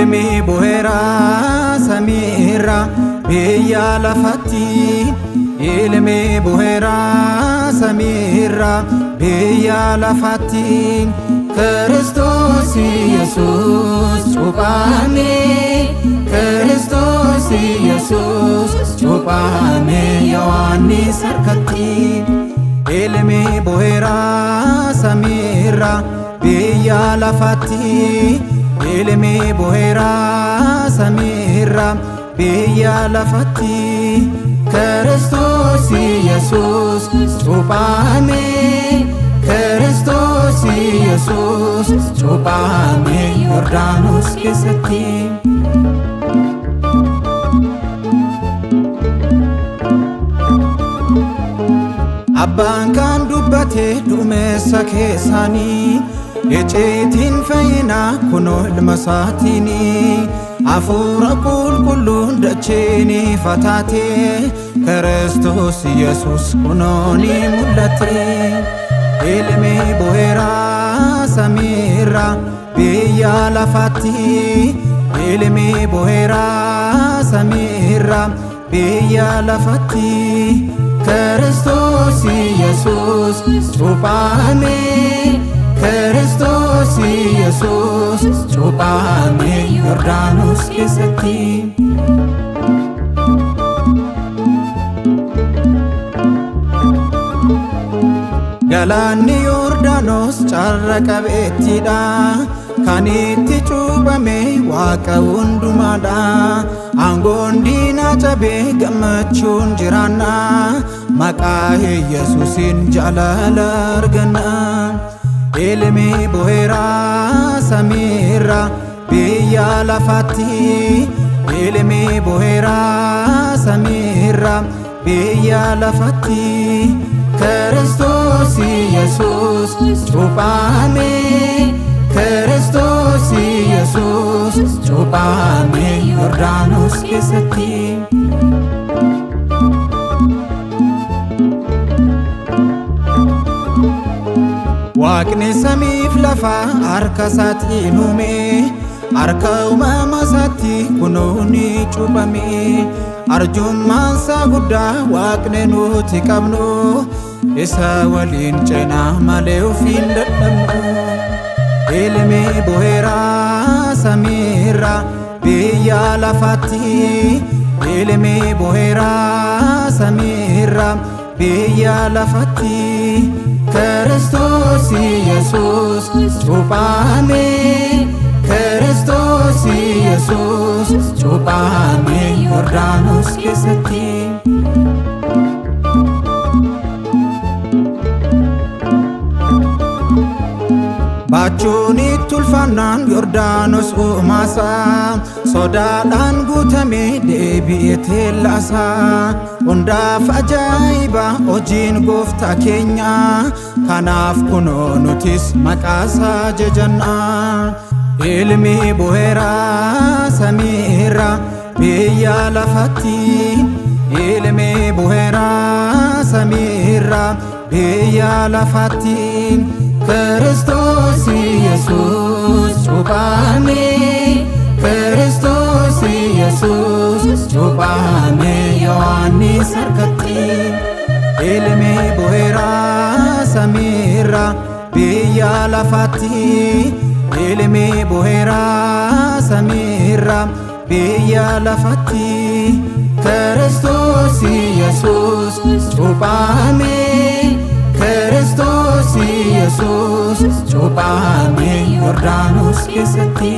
Ilmi bu'eera samiirra biyya lafatti. Ilmi bu'eera samiirra biyya lafatti. Kiristoos Yesuus cuuphame. Kiristoos Yesuus cuuphame Yohaannis harkatti. Ilmi bu'eera samiirra biyya lafatti. Ilmi bu'eera samiirra biyya lafatti. Kiristoos Yesuus cuuphame. Kiristoos Yesuus cuuphame Yordaanos keessatti. Abbaan kan dubbate duumessa keessaanii, icciitiin fayyinaa kunoo ilma isaatiini. Hafuura qulqulluun dacheen ifa taate, Kiristoos Yesuus kunoo ni mul'ate. Ilmi bu'eera samiirra biyya lafatti. Ilmi bu'eera samiirra biyya lafatti. Kiristoos Yesuus cuuphame. Kiristoos Yesuus cuuphame Yordaanos keessatti. Galaanni Yordaanos carra qabeettiidha. Kan itti cuuphame Waaqa hundumaadha. Aangoon diinaa cabee gammachuun jiraanna. Maqaa Yesuusiin jaalala arganna. Ilmi bu'eera samiirra biyya lafatti. Ilmi bu'eera samiirra biyya lafatti. Kiristoos Yesuus cuuphame. Kiristoos Yesuus cuuphame Yordaanos keessatti. Waaqni samiif lafa harka isaatiin uume, harka uumama isaatti kunoo ni cuuphame. Arjummaan isaa guddaa Waaqni nuti qabnu, isa waliin cinaa malee ofiin dadhabnu. Ilmi bu'eera samiirra biyya lafatti. Ilmi bu'eera samiirra biyya lafatti. Kiristoos Yesuus cuuphame. Kiristoos Yesuus cuuphame Yordaanos keessatti. Baachuun itti ulfaannaan Yordaanos uumaasaa, sodaadhaan guutame deebi'ee teellaasaa. Hundaaf ajaa'iba hojiin gooftaa keenya, kanaaf kunoo nutis maqaasaa jajanna. Ilmi bu'eera samiirra biyya lafatti. Ilmi bu'eera samiirra biyya lafatti. Kiristoos Yesuus cuuphame. Kiristoos Yesuus cuuphame Yohaannis harkatti. Ilmi bu'eera samiirra biyya lafatti. Ilmi bu'eera samiirra biyya lafatti. Kiristoos Yesuus cuuphame. Kiristoos Yesuus cuuphame Yordaanos keessatti.